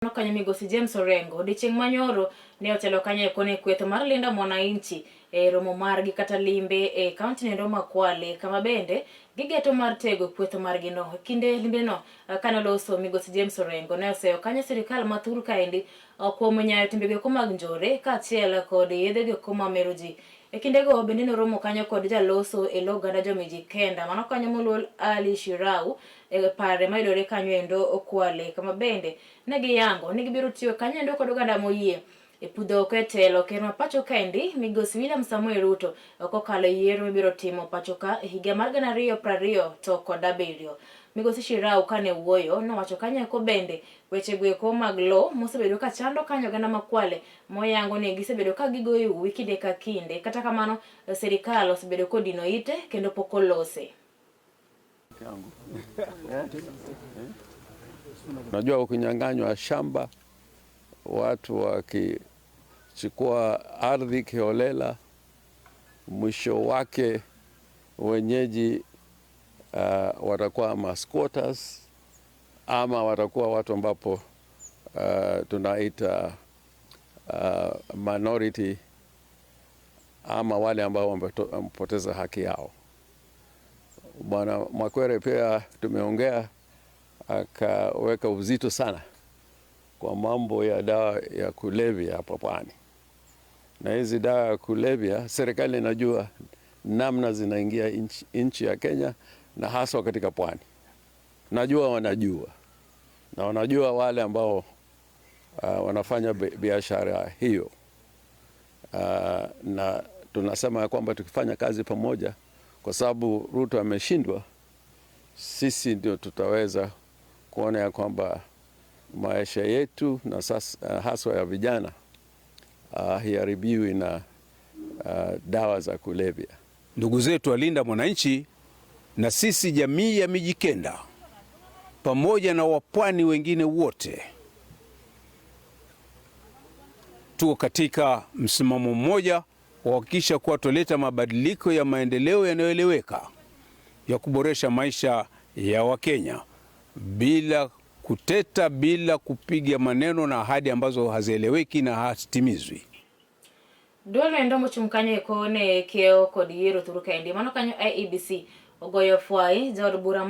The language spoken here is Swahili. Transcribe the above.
Mano kanyo migosi James Orengo odiochieng' manyoro ne otelo kanyo eko ne kweth mar Linda Mwananchi e romo margi kata limbe e kaunti nendo ma Kwale kama bende gigeto mar tego kweth margi no. Kinde limbeno kane oloso migosi James Orengo ne oseyo kanyo sirikal ma thur kaendi kuom nyayo timbego eko mag njore kaachiel kod yedhego eko mamero ji. E kindego bende noromo kanyo kod jaloso e lo oganda Jomijikenda mano kanyo moluor Ali Shirau e pare mayudore kanyo endo Kwale kama bende ne giyango ni gibiro tiyo kanyo endo kod oganda moyie e pudho oko e telo ker ma pacho kaendi migosi William Samoei Ruto kokalo e yiero mibiro timo pacho ka e higa mar 2027. Migosi Shirau kane wuoyo nowacho kanyo eko bende weche goeko mag lo mosebedo ka chando kanyo oganda ma Kwale moyango ni gisebedo ka gigoyo uwi kinde ka kinde. Kata kamano sirikal osebedo kodino ite kendo pok olose. Najua ukinyang'anywa shamba, watu wakichukua ardhi kiholela, mwisho wake wenyeji watakuwa ma squatters ama watakuwa watu ambapo tunaita minority ama wale ambao wamepoteza haki yao. Bwana Mwakwere pia tumeongea, akaweka uzito sana kwa mambo ya dawa ya kulevya hapa pwani, na hizi dawa ya kulevya serikali inajua namna zinaingia nchi ya Kenya na haswa katika pwani. Najua wanajua na wanajua wale ambao wanafanya biashara hiyo na tunasema ya kwamba tukifanya kazi pamoja, kwa sababu Ruto ameshindwa, sisi ndio tutaweza kuona ya kwamba maisha yetu na sasa, haswa ya vijana haiharibiwi na dawa za kulevya. Ndugu zetu walinda mwananchi na sisi jamii ya Mijikenda pamoja na wapwani wengine wote tuko katika msimamo mmoja wa kuhakikisha kuwa tuleta mabadiliko ya maendeleo yanayoeleweka ya kuboresha maisha ya Wakenya bila kuteta, bila kupiga maneno na ahadi ambazo hazieleweki na hazitimizwi. Duol endo mochung' kanyo eko ne kiewo kod yiero thur kaendi mano kanyo IEBC ogoyo fwai jaod bura ma